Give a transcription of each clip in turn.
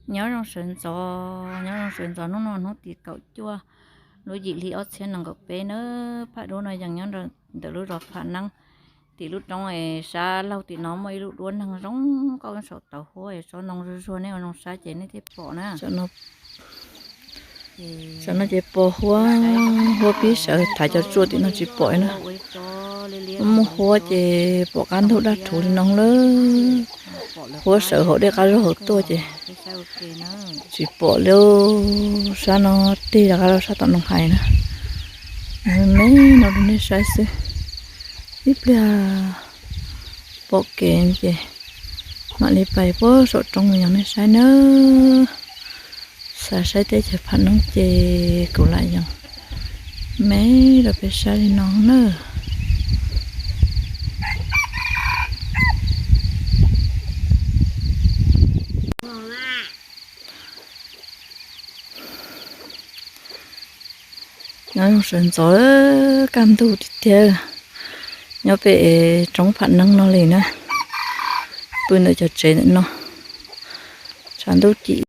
Nyob zoo sawv ntxov, nyob zoo sawv ntxov, hnub no hnub tim kaum cuaj lub yim hli ob txhiab nees nkaum peb nawb. Phaj duab no yeej nyob ntawm lub zos Phaj Neeb tim lub roob es sab laug tim no muaj ib lub duab neeg zoo nkauj saum tauv huab es tsob ntoo zuag zuag, nej ua zoo saib ces nej thiaj pom na. Tam no ces pos huab, huab pib sawv, thaiv cov tsua tim no tsis pom na. Muaj huab ces pom qab ntug daj rhuv li no lawm. Huab sawv hauv dej qab zog hauv tuaj ces tsis pom li. Sab no tig rov qab rau sab tom Noog Hais na. Me me no rau nej saib xwb. Ib pliag pom kev ces mam li pais puag saum roob mus yog nej saib nawb. Xav saib teb chaws Phaj Neeb ces kuv lam yees me rau peb saib li no nawb. Nyob zoo sawv ntxov, kaj ntug tiag tiag. Nyob pem roob Phaj Neeb no li na. Pw ntawm cov tsev ntawm no, tshav ntuj cim.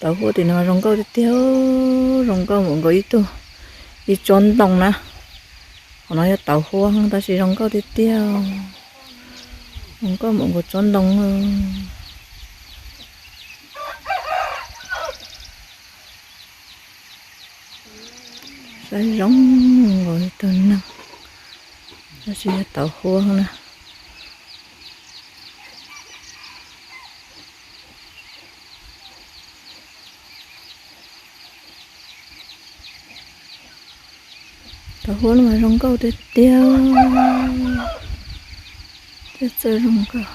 Tauv huab tim no zoo nkauj tiag tiag, zoo nkauj npaum nkaus ib tug, ib tsob ntoo na. Qhov no yog tauv huab tab sis zoo nkauj tiag tiag, zoo nkauj npaum nkaus tsob ntoo. Saib zoo nkaus li tug neeg, tab sis yog tauv huab na. Tauv huab no mas zoo nkauj tiag tiag, thiab txawj zoo nkauj.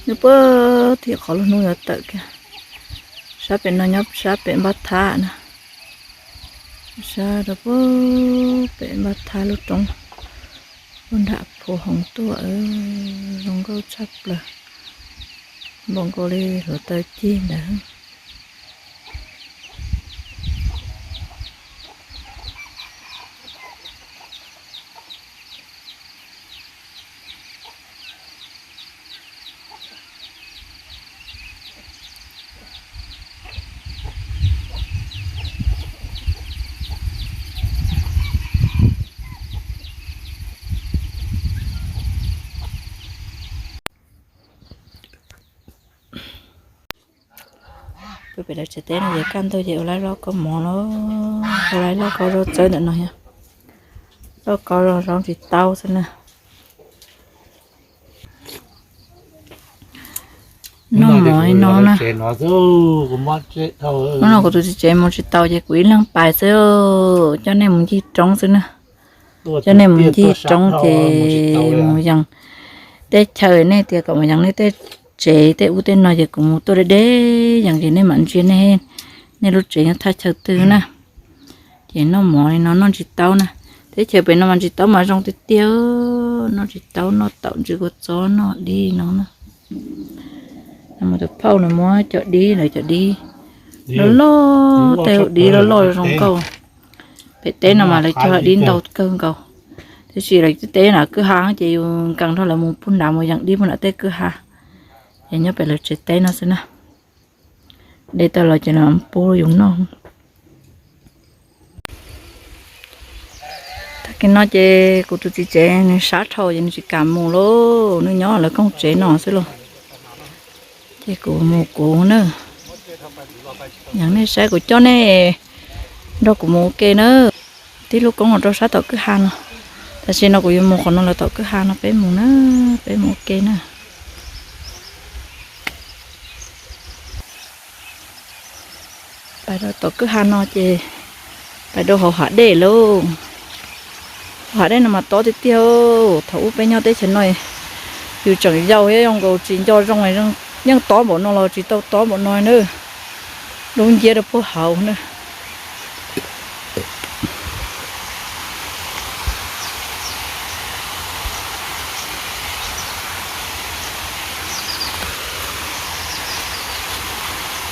Nyob puag tim qhov lub hnub yuav tawm kiag, sab pem no nyob sab pem npab thab na, sab rau puag pem npab thab lub roob, lub nram Phu Hoov tuaj, zoo nkauj tshaj plaws, npaum nkaus li hluav taws cig ntawd. Pw pem lawv tsev teb no ces kaj ntug ces ua lawv lauj kaub mov los, ua lawv lauj kaub zaub txawb ntawm no yog lauj kaub zaub tsis tau xwb na. Noj mov li no na. Hnub no kuv tus txiv tsev mus tsis tau ces kuv ib leeg pais xwb, coj nej mus ncig roob xwb na. Coj nej mus ncig roob ces mus yees teb chaws, nej tias kom mus yees nej tej tsev tej ub tej no ces kuv mus tuaj deb deb yees ces nej mam ntsia nej, nej lub tsev nyob thaj chaw twg na. Ces noj mov li no noj tsis tau na. Teb chaws pem no mas tsis tau mas zoo tiag tiag, noj tsis tau, noj taum ntsws kua txob noj dib no na. Tus phauj nws muab cov dib, lawv cov dib loj loj, tej dib loj loj zoo nkauj. Pem teb no mas lawv cog dib ntau kawg nkaus, tiam sis lawv tej teb nram kwj ha ces yus nkees nrog lawv mus puag nrad mus yees dib puag nram tej kwj ha, ces nyob pem lawv tsev teb no xwb na. De tau los ces lawv pub yus noj. Tag kis no ces kuv tus txiv tsev nws sab dhau ces nws tsis kam mus lauj, nws nyob lawv koog tsev no xwb lauj. Ces kuv mus kuv na, yees nej saib, kuv coj nej nrog kuv mus ua ke na. Tib lub koob los rau sab tom kwj ha no, tam sim no kuv yuav mus qhov no lawv tom kwj ha no, peb mus na, peb mus ua ke na. Pais rau tom kwj ha no ces pais rau hauv hav dej lauj. Hav dej no mas tob tiag tiag. Thaum ub peb nyob teb chaws no, yus tseem yau thiab zoo nkaus tsis nco zoo, yeej tob npaum no los tsis tau tob npaum no na. Lub nciab rau puag hauv na.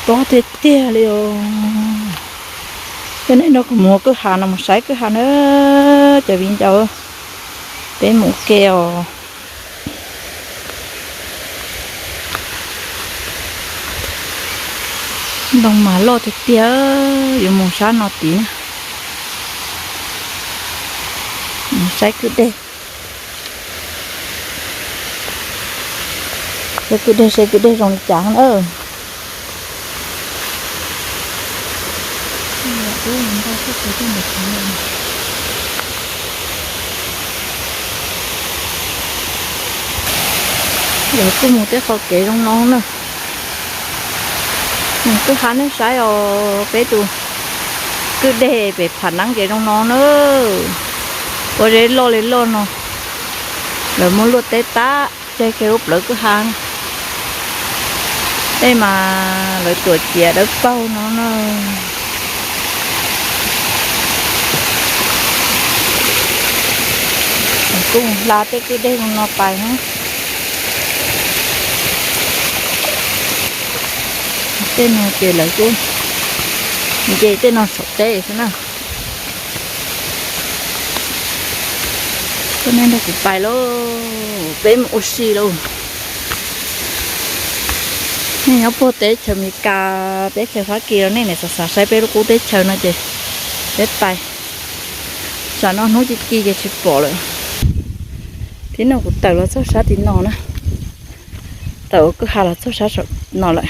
Tob tiag tiag li os. Coj nej nrog kuv mus kwj ha no mus saib kwj ha na, cov viv ncaus. Peb mus ke os. Ntoo mas loj tiag tiag, yuav mus sab no tid na. Mus saib kwj deg. Saib kwj deg, saib kwj deg zoo li cas na. Lawv kuj mus tej qhov kev zoo no na. Mus kwj ha nej saib os, peb tus kwj deg pem pham neeb ces zoo no na. Pob zeb loj li loj no, lawv muab luaj teb tag, tseg kiag lub plawv kwj ha. Tej mas lawv tuam ciam dawb paug no na. Kuj hla tej kwj deg zoo no pais na. Tej no ces lawv kuj nce tej no saum teb xwb na. Coj nej nrog kuv pais lauj, peb mus ua si lauj. Nej nyob puag teb chaws Amelikas, teb chaws Fab Kis los nej niaj xav xav saib peb lub qub teb chaws no ces peb pais. Tsam no hnub ci ci ces tsis pom lawm. Tib no kuv tawm los txog sab tim no na, tawm ua kwj ha los txog sab no lawm.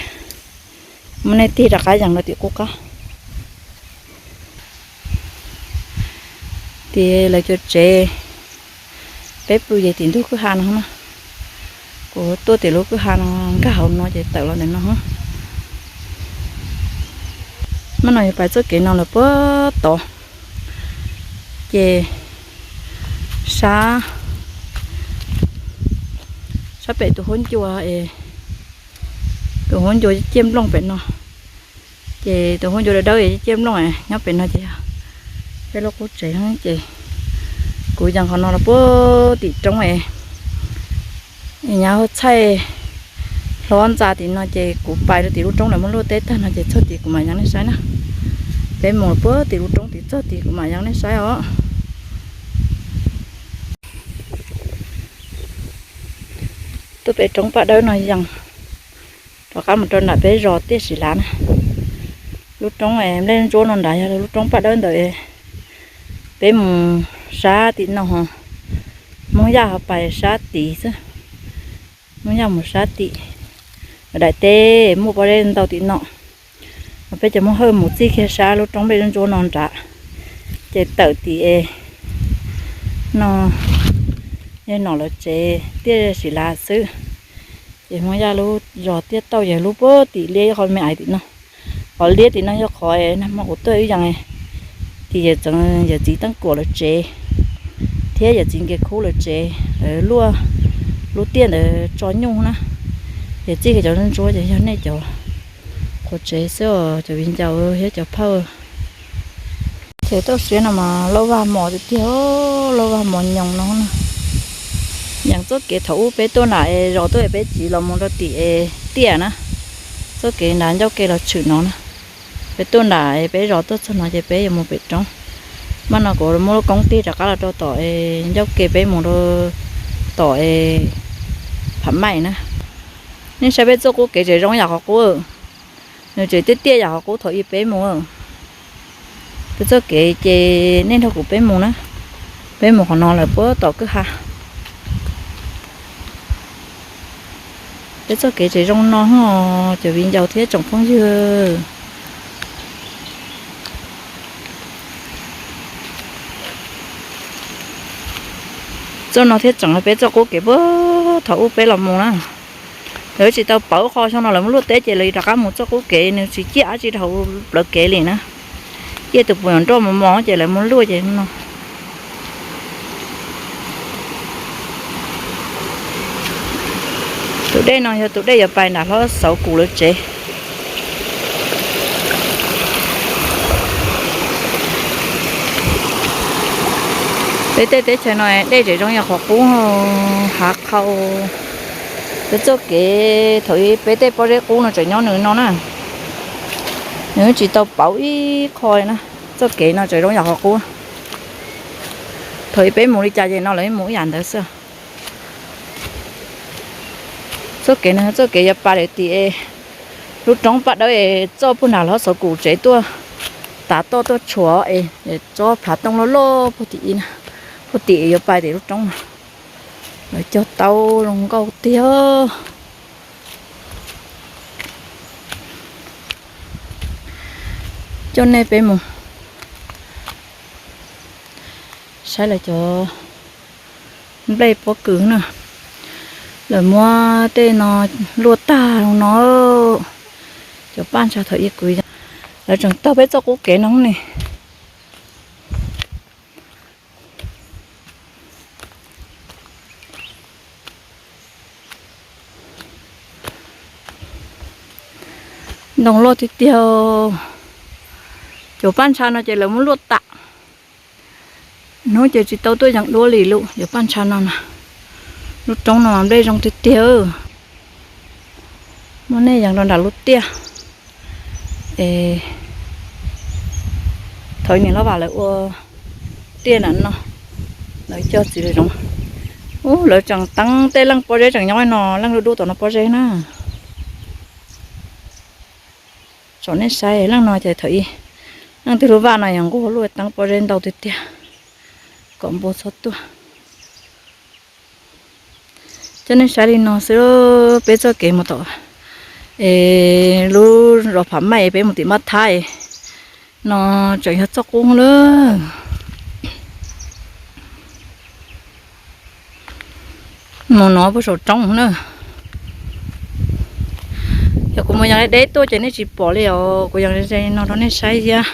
Muab nej tig rov qab yees rau tim qub qab. Tim lawv cov tsev, peb pw ces tim ntug kwj ha no na. Kuv tuaj tim lub kwj ha no, nkag hauv no ces tawm los ntawm no. Hnub no yus pais txoj kev no lawm puag tod, ces sab, sab pem tus huab ncua es, tus huab ncua ciaj nplooj pem no, ces tus huab ncua dawb dawb es ciaj nplooj nyob pem no ces yog peb lub qub tsev ces kuv yees qhov no los puag tim roob es, nyav txhaij hlob ntxa tim no ces kuv pais rau tim lub roob lawv muab luaj teb tag no ces txog tid kuv mam yees nej saib na. Peb mus puag tim lub roob tid txog tid kuv mam yees nej saib os. Tuaj pem roob Paj Dawb no yees rov qab mus rau nram peb zos Tiaj Sis Lav na. Lub roob nplej ntsuab no nrad yog lub roob Paj Dawb ntawd. Peb mus sab tim no, Hmoob Yaj ho pais sab tid xwb. Hmoob Yaj mus sab tim daim teb muaj pob zeb ntau tim no. Peb cov Hmoob Hawj mus txij kiag sab lub roob nplej ntsuab no nrad, ces tawm tim no, yog nom lawv tsev Tiaj Sis Lav xwb. Ces Hmoob Yaj lub zos Tiaj Tauj yog lub puag tim liab ib qho me ais tim no. Qhov liab tim no yog qhov nag hmo kuv tuaj wb yees, ces yawm txeev yawm txiv Teeb Kuam lawv tsev thiab yawm txiv Nkias Khub lawv tsev, lawv luaj lub tiaj ntawd tso nyuj na. Ces txij kiag cov ntsuab ces yog nej cov qhuav tsev xwb os cov viv ncaus thiab cov phauj. Ces toj siab no mas lauj vag mos tiag tiag, lauj vag mos nyoos no na. Yees txoj kev thaum ub peb tuaj nram es zos tuaj es peb tsiv los mus rau tim es tiaj na. Txoj kev nrad ncauj ke los tshwm no na. Peb tuaj nram es peb zos tuaj txog no ces peb yuav mus pem roob. Mas no kuv muab lub koob tig rov qab los rau tom es ncauj ke peb mus rau tom es Phav Maim na. Nej saib peb txoj qub kev tseem zoo yam qhov qub, nws tseem tiaj tiaj yam qhov qub thaum ub peb mus. Peb txoj kev ces nej nrog kuv peb mus na, peb mus qhov no lawm puag tom kwj ha. Peb txoj kev tseem zoo no os cov viv ncaus thiab tsoom phooj ywg. Txoj no thiaj tseem peb txoj qub kev puag thaum ub peb los mus na. Lawv tsis tau pawv qho xyoo no lawv muab luaj teb ces lawv rov qab mus txoj qub kev nws tsis ciaj dab tsi rau hauv plawv kev li na. Ciaj tus puas nyuam nroj mos mos ces lawv muab luaj ces no. Tus dej no yog tus dej yuav pais nram hlob Xauv Kus lawv tsev. Peb tej teb chaws no dej tseem zoo yam qhov qub, hav qhau. Peb txoj kev thaum ub peb tej pob zeb qub no tseem nyob nws no na. Nws tsis tau pauv ib qho li na. Txoj kev no tseem zoo yam qhov qub. Thaum peb mus li cas ces no lawv mus ib yam ntawd xwb. Txoj kev no txoj kev yuav pais lawm tim lub roob paj dawb es txoj puag nram Hlob Xauv Kum tsev tuaj, tav toj tuaj tshuam es tsob plhav tooj loj loj puag tim ib, puag tim yuav pais tim lub roob no. Lawv cog tau zoo nkauj tiag. Coj nej peb mus saib lawv cov nplej pob kws na. Lawv muab tej no luaj tag no. Cov paj ntsa thaum ub kuv, lawv tseem taug peb txoj qub kev no ne. Ntoo loj tiag tiag. Cov paj ntsa no ces lawv muab luaj tas. Hnub ces tsis tau tuaj yees duab li lawm cov paj ntsa no na. Lub roob no mas nplej zoo tiag tiag. Muab nej yees rau nram lub tiaj. Es thaum niam loj vam lawv ua tiaj nram no, lawv cog txiv lws zoov. Ub, lawv tseem teeb tej leej pob zeb tseem nyob no, leej dub dub tom no pob zeb na. Tsom nej saib leej no ces thaum ub leej twg lub vaj no yog nquag luaj teeb pob zeb ntau tiag tiag kom npua txhob tuaj. Coj nej saib li no xwb, peb txoj kev mus tom es lub zos Phav Maij peb mus tim Mab Thab no tseem yog txoj qub lawm. Mus no puag saum roob na. Yog kuv mus yog deb deb tuaj ces nej tsis pom li os, kuv yog ze no rau nej saib thiab.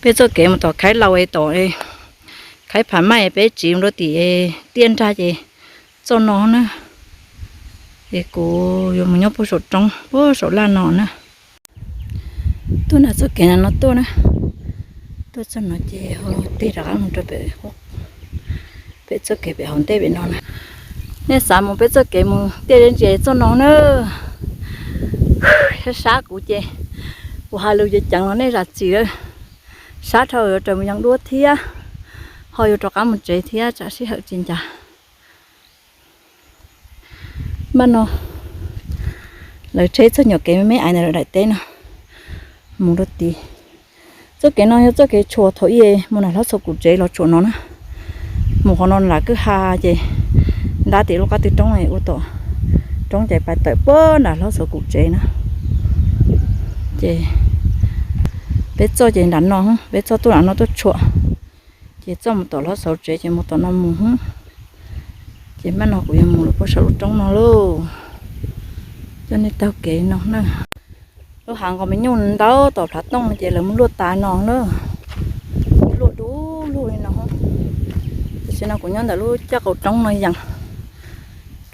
Peb txoj kev mus tom Khaib Laus es tom Khaib Phav Maij peb tsiv mus rau tim tiaj nrag ces txoj no na. Es kuv yuav mus nyob puag saum roob puag saum laj no na. Tuaj nram txoj kev no tuaj na. Tuaj txoj no ces tig rov qab mus rau pem, pem txoj kev pem hauv ntej pem no na. Nej xav mus peb txoj kev mus tiaj zeb ntsia txoj no na. Sab sab kuv ces kuv hais lus ceev ceev los nej zam txim lawm. Sab dhau yuav raws mus yees duab thiab, ho yuav rov qab mus tsev thiab tsam sij hawm tsis ncav. Npaj no lawv tsheb txog nyuam kev me me ais ntawm lawv daim teb no mus rau tid. Txoj kev no yog txoj kev tshuam thaum ub mus nram Hlob Xauv Kum tsev los tshuam no na. Mus qhov no nram kwj ha ces ntab tim lub qab tw roob ua tom roob ces pais tawm puag nram Hlob Xauv Kum tsev na. Ces peb txoj ces nram no, peb txoj tuaj nram no tuaj tshuam. Ces txoj mus tom Hlob Xauv tsev ces mus tom no mus. Ces npaj no kuv yuav mus rau puag saum lub roob no lauj. Coj nej taug kev no na. Lub hav nqos me nyuj ntau tom plhav tooj ces lawv muab luaj tas no na. Luaj dub lug li no. Tam sim no kuv nyob ntawm lub caj qaum roob no yees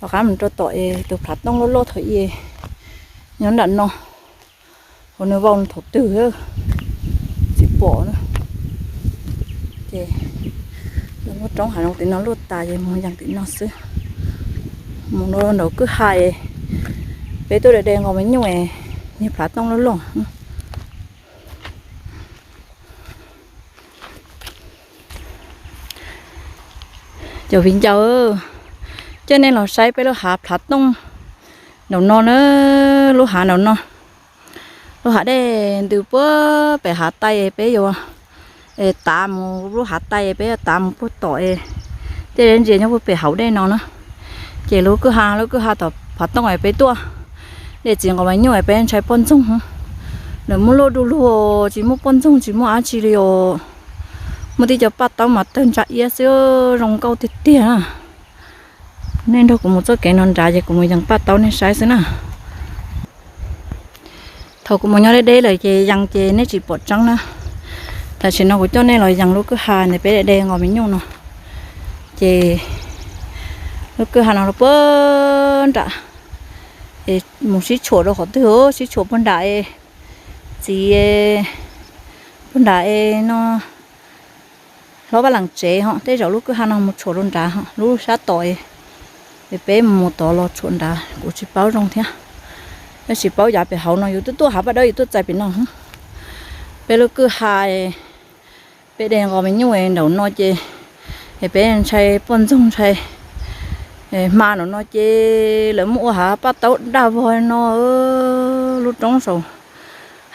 rov qab mus rau tom es tus plhav tooj loj loj thaum ub nyob nram no. Hauv nws vau thaum twg tsis pom na. Ces lawv muab roob hav zoov tim no luaj tas ces mus yees tim no xwb. Mus rau nraum kwj ha es peb tuaj de de nqos me nyuj es niag plhav tooj loj loj. Cov viv ncaus, coj nej los saib peb lub hav plhav tooj nraum no na, lub hav nraum no. Lub hav dej ntws puag pem hav tai peb yuav tav mus, lub hav tai peb yuav tav mus puag tom es tej zeb ntsia nyob puag pem hauv dej no na. Ces lub kwj ha, lub kwj ha tom plhav tooj es peb tuaj de txiv nqos me nyuj es peb ntshai poj ntxoog. Lawv muab luaj du lug, tsis muaj poj ntxoog tsis muaj dab tsi li os. Muaj tib co paj taub mas tawg ntsa iab xwb, zoo nkauj tiag tiag na. Nej nrog kuv mus txoj kev no nrad ces kuv mus yees paj taub nej saib xwb na. Thaum kuv mus nyob deb deb lawm ces yees ces nej tsis pom tseeb na. Tam sim no kuv coj nej los yees lub kwj ha ntawm peb de de nqos me nyuj no. Ces lub kwj ha no los puag nram, mus sib tshuam rau qhov twg, sib tshuam puag nram es txiv, puag nram es no hlob Vaj Lees tsev ho, tej zaum lub kwj ha no mus tshuam rau nrad ho, lub sab tom es peb mus tod los tshuam nrad kuv tsis paub zoo thiab. Tab sis paub yav pem hauv no yus twb tuaj hav paj dawb yus tuaj txais pem no. Peb lub kwj ha, peb de nqos me nyuj nraum no ces, peb ntshai poj ntxoog ntshai hma nraum no ces lawv muab ua hav paj taub daj vog no, lub roob saum,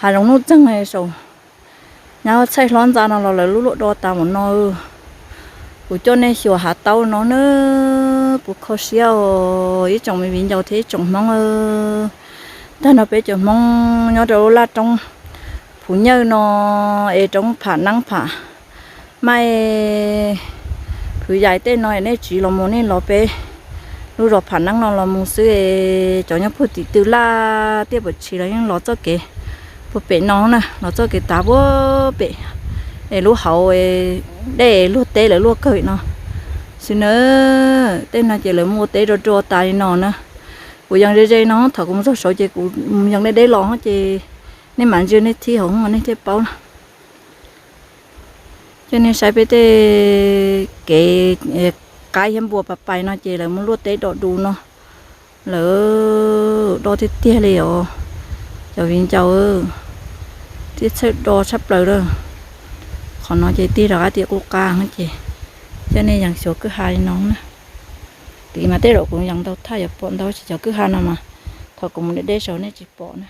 hav zoov nuj txeeg saum, nyab txhaij hlob ntxa no los lawv lub luaj do tas mus no. Kuv coj nej xyuas hav taub no na, puas kho siab os ib tsoom me viv ncaus thiab ib tsoom Hmoob. Tag no peb cov Hmoob nyob rau lub laj roob Phuv Nyawj no es roob Pham Neeb Pham Maij, Phwv Yais tej no es nej tsiv los mus nej los peb lub zos Pham Neeb no los mus xwb es cov nyob puag tim tw laj tiaj puas tshis los yeej los txoj kev puag pem no na, los txoj kev tav puag pem es lub hauv dej luag teb lawv luaj kawg no xwb na. Tej no ces lawv muab ua teb rau rau tas li no na. Kuv yees ze ze no, thaum kuv mus txog saud ces kuv yees deb deb los ces nej mam ntsia nej thib hauv nej thiaj paub na. Coj nej saib peb tej kev qaib thiab npua pas pais no ces lawv muab luaj teb do du no. Lawv do tiag tiag li os cov viv ncaus, thiab txhawj do tshaj plaws lawm. Qhov no ces tig rov qab tias kuj qab ces coj nej yees xyuas kwj ha li no na. Tid mas tej zaum kuv yees ntau thaj yuav pom ntau tsis cov kwj ha no mas thaum kuv mus deb deb saud nej tsis pom na.